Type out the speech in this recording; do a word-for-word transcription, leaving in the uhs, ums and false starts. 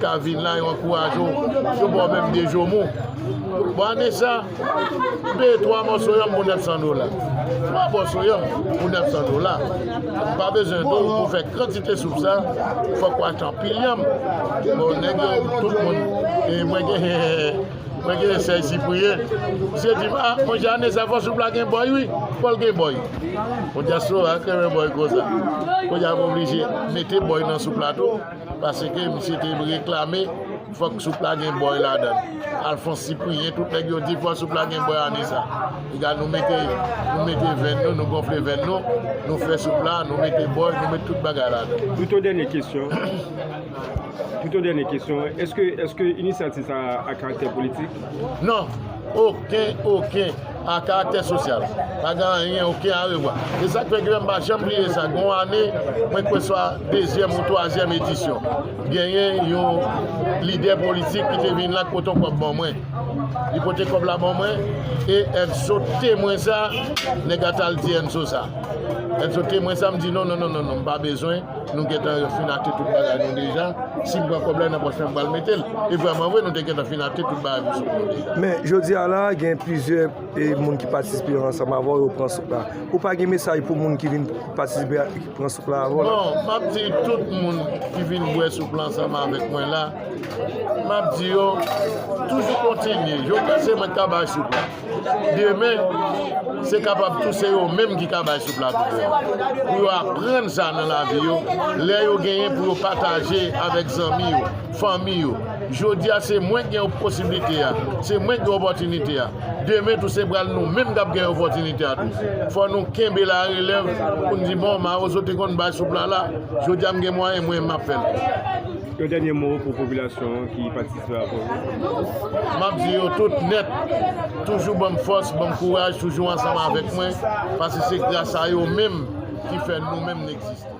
ka vin la, yo ankouraje w, yo ba w menm de jomou. Bon, ane sa, m peye twa mòso yanm pou nèf san dola. Twa mòso yanm pou nèf san dola. M pa bezwen tou pou fè kantite soup sa, fòk w achte anpil yanm. Bon, nèg yo, tout moun, e mwen gen, mwen gen sèy Sipriyen. Misye di m, a, monchè, ane sa, fò soup la gen bòy, wi. Fò l gen bòy. Bon, dyaspora renmen bòy konsa. Kounye a, m oblije mete bòy nan soup la tou. Paske misye te reklame, fòk soup la gen bòy ladan l. Alphonse Cyprien, tout nèg yo di fò soup la gen bòy ane sa. Piga nou mete, nou mete venn nou, nou gonfle venn nou, nou fè soup la, nou mete bòy, nou mete tout bagay ladan l. Pou yon dènye kesyon, pou yon dènye kesyon, èske, èske inisyativ sa a karaktè politik? Non. Okenn, okenn a karaktè sosyal. Pa gen anyen, okenn arevwa. E sa k fè ke m pa janm bliye sa. Gon ane, mwen kwè swa dezyèm ou twazyèm edisyon. Genyen yon lidè politik ki te vin la k pote yon kòb ban mwen. Li pote kòb la ban mwen, e Enzo temwen sa, nèg la t al di Enzo sa. Enzo temwen sa, m di non, non, non, non, non, m pa bezwen. Nou gentan fin achte tout bagay nou deja. Si m pran kòb la nan pòch mwen, m pral mete l. E vrèman vre, nou te gentan fin achte tout bagay pou soup nou deja. Men, jodi a la, gen plizyè, e, moun ki patisipe ansanm avè w, yo pran soup la. Ou pa gen mesaj pou moun ki vin patisipe, ki pran soup la avè w la? Bon, m ap di tout moun ki vin bwè soup la ansanm avèk mwen la, m ap di yo, toujou kontinye. Jodi a, se mwen k ka bay soup la. Demen, se kapab tou se yo menm ki ka bay soup la tou pou yo. Pou yo aprann sa nan lavi yo, lè yo genyen pou yo pataje avèk zanmi yo, fanmi yo. Jodi a, se mwen ki gen posiblite a, se mwen ki gen opòtinite a. Demen tou se pral nou menm k ap gen opòtinite a tou. Fò nou kenbe larelèv pou n di, bon, Mawozo te konn bay soup la la, jodi a m gen mwayen, mwen m ap fè l. Yon dènye mo pou popilasyon an ki patisipe avè w. M ap di yo tout nèt, toujou ban m fòs, ban m kouraj, toujou ansanm avèk mwen, paske se gras a yo menm ki fè nou menm n egziste.